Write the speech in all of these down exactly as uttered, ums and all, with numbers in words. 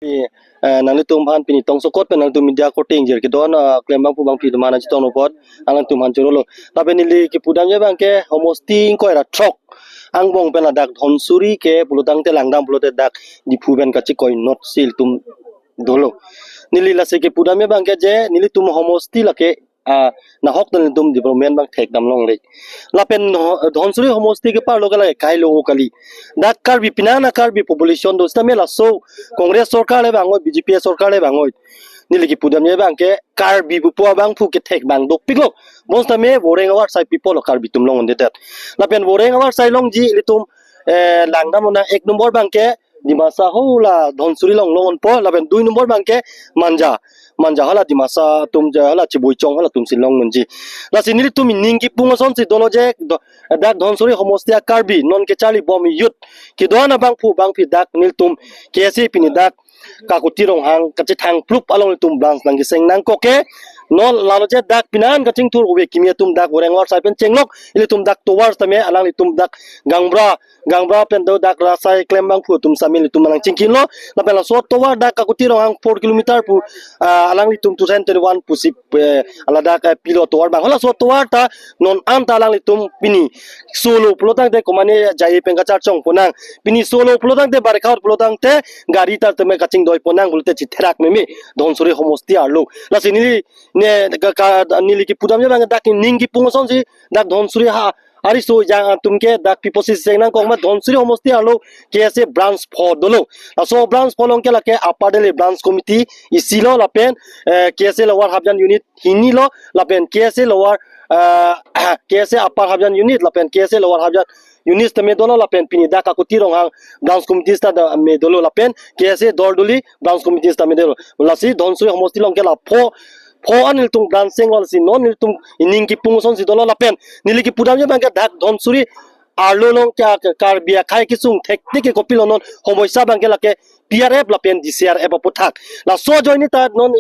Eh, nanglitum aphan pini tongsokot pen nanglitum media korte ingjir kedo-an, ah, klembangphu bangphi atum aphan nangchetong apot, alangtum aphan choro lo. Lapen neli kipudamji abang ke homosti ingkoi ra throk angbong pen ladak Dhansiri ke pulotangte langdam pulote dak Diphu pen kachekoi not si ilitum dolo. Neli lasi kipudamji abang ke je nelitum homosti lake, ah, nahok ta nelitum development abang thekdam longle. Lapen ho-, Dhansiri homosti ke parlo kala kailo kali. Dak Karbi pini an a Karbi population do sitame laso Congress sorkar le bangoi, B J P sorkar le bangoi. Neli kipudamji abang ke Karbi pupo abangphu kethek abang dopiklo. Bonsitame voreng avarsai pipo lo Karbi atum along un'edet. Lapen voreng avarsai longji ilitum, eh, langdam un-e ek nombor abang ke Dimasa hala Dhansiri along long un'epo, lapen dui nombor abang ke Manja. Manja hala Dimasa atum je hala Chibuichong halatum si long un'eji. Lasi nelitum ning kipung asonsi dolo je do-, dak Dhansiri homosti a Karbi non kecharlibom youth kedo-an abangphu bangphi dak nelitum K S A pini dak Kakuti Ronghang kachethang plup along ilitum branch nangkeseng nangkok ke. Non lalo je dak pini an kachingthur ove kimi atum dak voreng avarsai pen chenglok, ilitum dak tovar sitame alanglitum dak Gangbra, Gangbra pen do dak rasai klembangphu atum sitame ilitum nangchingkinlo. Lapen laso tovar dak Kakuti Ronghang four kilometer pu, ah, alanglitum two thousand twenty-one pusi, eh, ladak, eh, pilo tovar abang. Halaso tovar ta non anta alanglitum pini solo pulotangte komane jai pen kacharchong ponnang. Pini solo pulotangte barikha pulotangte gari ta teme kachingdoi ponnang pulote chitherak meme Dhansiri homosti arlo. Lasi neli ne ka, ka, neli kipudamji abang dak ning kipung asonsi dak Dhansiri ha ariso jang atum ke dak piposi seng nangkok ma Dhansiri homosti arlo K S A branch pho dolo. Laso branch pho along ke lake Upper Delhi branch committee isi lo lapen, eh, K S A Lower Hapjan unit hini lo lapen K S A Lower, eh, K S A Upper Hapjan unit lapen K S A Lower Hapjan unit sitame dolo lapen pini dak Kakuti Ronghang branch committee sitame dolo lapen K S A Dordoli branch committee sitame dolo. Lasi Dhansiri homosti along ke la pho pho an nelitum branch seng lo lasi non nelitum ning kipung asonsi dolo lapen neli kipudamji abang ke dak Dhansiri arlo along ke Karbi akhei kesung thektik ke kopilo non homoista abang ke lake T R F lapen D C R F aputhak. Laso ajoine ta non,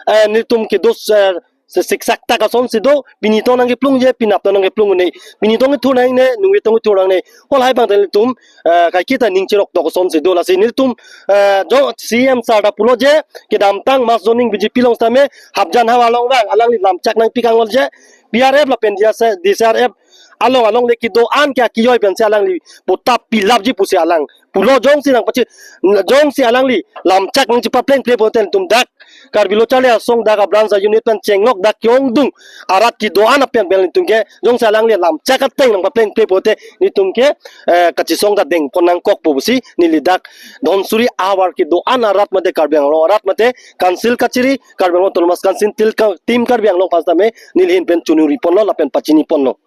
eh, nelitum kedo, eh, se siksak tak asonsi do, pini tong nangkeplung je, penap tong nangkeplung un-e, pini tong kethur nangne, nungve tong kethur nangne, halahai abang ta nelitum, eh, kaiketa ning cherok tok asonsi do, lasi nelitum, eh, jo C M sir ta pulo je, kedamtang mass joining B J P along sitame, Hapjan havar along abang, alangli lamchak nangpik anglong je, T R F lapen D C R F along alongle kedo-an ke akijoi pensi alangli bota pilapji pusi alang pulo jongsi nangpachi, jongsi alangli lamchak nangchepaplengple pote nelitum dak Karbi Lo Charli Asong dak a branch a unit pen chenglok dak kiyongdung arat kedo-an apen pen nelitum ke jongsi alangli lamchak ateng nangpaplengple pote nelitum ke, eh, kachesong ta deng pon nangkokpo pusi neli dak Dhansiri ahavar kedo-an arat mate Karbi Anglong arat mate Council kachiri Karbi Anglong Autonomous Council til ka, Team Karbi Anglong aphan sitame neli ahin pen choningri ponlo lapen pachini ponlo.